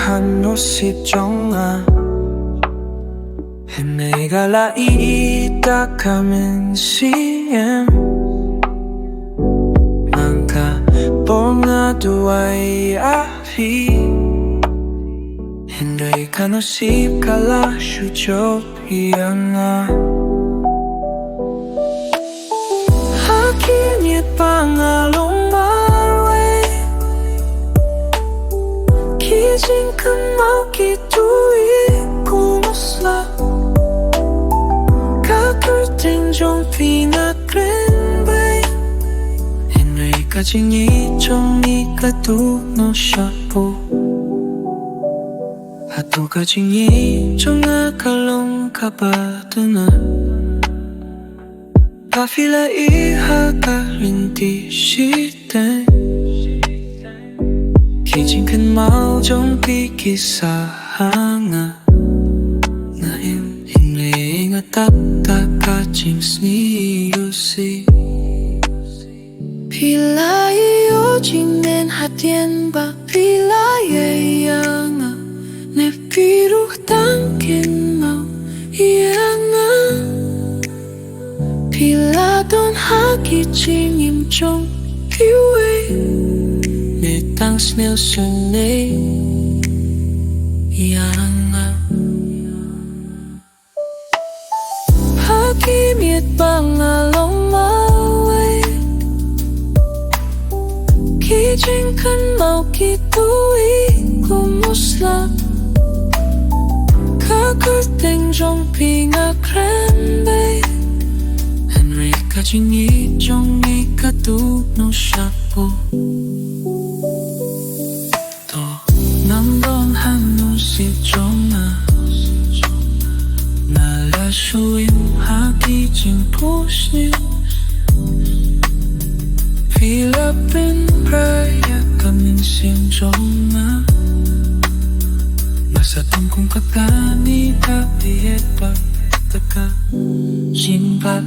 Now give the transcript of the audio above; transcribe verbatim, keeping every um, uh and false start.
ha nusip jong nga. Hynrei ka la ïeit da ka mynsiem. Nangta por nga duwai ïa phi, hynrei ka nusip ka la shu jop ïa nga. Ha ki miet ba nga long marwei, ki jingkynmaw ki tuid kum u slap. Ka kyrteng jong phi nga kren beit, hynrei ka jingïeit jong ngi ka duh noh shapoh. Hato ka jingïeit jong nga ka long kaba duna? Ba phi la ïeh ha ka lynti shiteng. Ki jingkynmaw jong phi ki sah ha nga. Nga im, hynrei nga tap da ka jingsngewsih. Phi la ïoh jingmyntoi hadien ba phi la ïeit ïa nga, ne phi ruh tang kynmaw ïa nga. Phi la don ha ki jingim jong kiwei, ne tang sngewsynei ïa nga. Ha ki miet ba nga long marwei, ki jingkynmaw ki tuid kum u slap. Ka kyrteng jong phi nga kren beit, hynrei ka jingïeit jong ngi ka duh noh shapoh. To nang don ha nusip jong nga. Nga la shu im ha ki jingphohsniew. Phi la pynbha ïa ka mynsiem jong nga. Nga sa tong kum ka kani ka tied ba ta ka jingbat.